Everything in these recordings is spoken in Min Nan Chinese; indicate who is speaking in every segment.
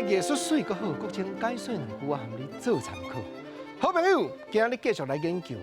Speaker 1: 藝術媠閣好，閣請解說兩句啊，含你做參考。好朋友，今日繼續來研究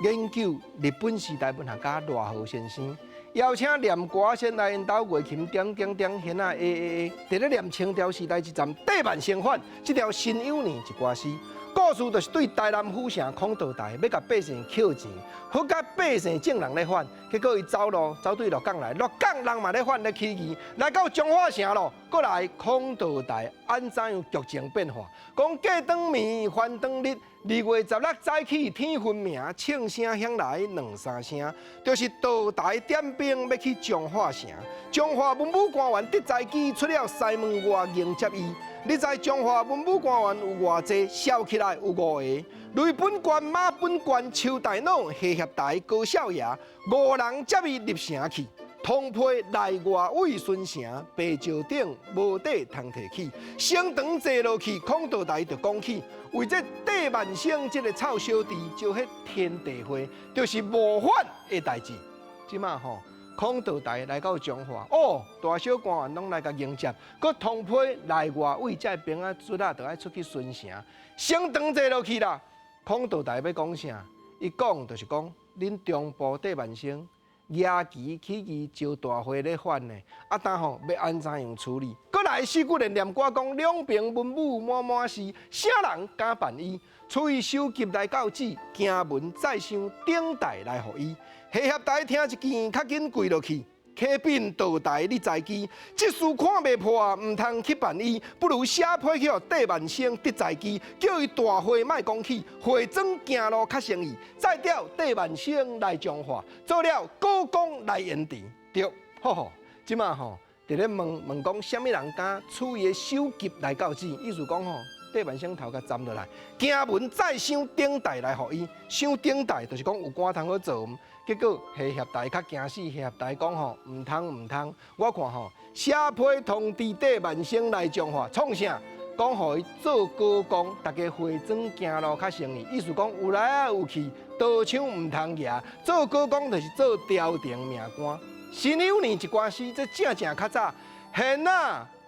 Speaker 1: 研究日本時代文學家賴和先生，邀請念歌先來𪜶兜月琴點點點，弦仔 A A A，佇咧念清朝時代一站帝萬生反，這條辛酉年一歌詩。故事就是對台南府城孔道台欲共百姓扣錢，好甲百姓眾人咧反，結果伊走路走對鹿港來，鹿港人嘛咧反咧起義，來到彰化城咯，閣來孔道台按怎樣劇情變化？講過當暝翻當日，2月16早起天分明，銃聲響來兩三聲，就是道台點兵欲去彰化城。彰化文武官員得知機出了西門外迎接伊。你知彰化文武官員有偌濟？數起來有五個：雷本官、馬本官、邱大腦、謝協台、高少爺，五人接伊入城去。通批內外位巡城，白石頂無底通提起。升堂坐落去，孔道台就講起，為這帝萬生這个臭小弟，招彼天地會，就是謀反的代誌。這馬吼。孔道台來到彰化，哦，大小官員攏來共迎接，閣通批內外位這兵仔卒仔，就愛出去巡城，升堂坐落去啦。孔道台欲講啥？伊講就是講，恁中部帝萬生舉旗起義招大會咧反的，啊，當吼欲按怎樣處理？閣來四句連念歌講，兩邊文武滿滿是，啥人敢辦伊？取伊首級來交旨，行文再想頂代來予伊。謝協台聽一見，較緊跪落去，啟稟道台你知機，這事看袂破，毋通去辦伊，不如寫批去予帝萬生得知機，叫伊大會莫講起，會裝行路較生意，再調帝萬生來彰化，做了高公來延遲。對，好好，這馬吼佇咧問問講，啥物人敢取伊的首級來交旨？意思講吼，帝萬生頭殼斬落來，行文再想頂代來予伊，想頂代就是講有官通好做。結果謝協台較驚死，謝協台講吼，毋通毋通，我看吼寫批通知帝萬生來彰化，創啥？講予伊做高公，大家回轉行路較生意。意思講有來啊有去，刀槍毋通舉。做高公就是做朝廷命官。辛酉年一歌詩，這正正較早，弦仔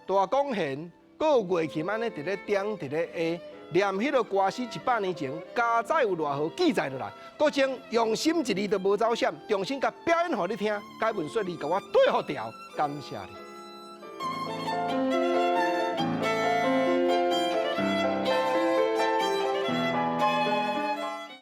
Speaker 1: 大管弦，閣有月琴按呢佇咧點佇咧下。念彼个歌詩100年前，加載有賴和記載落來，閣將用心一字都無走閃，重新共表演予你聽，解文說理，共我對予牢，感謝你。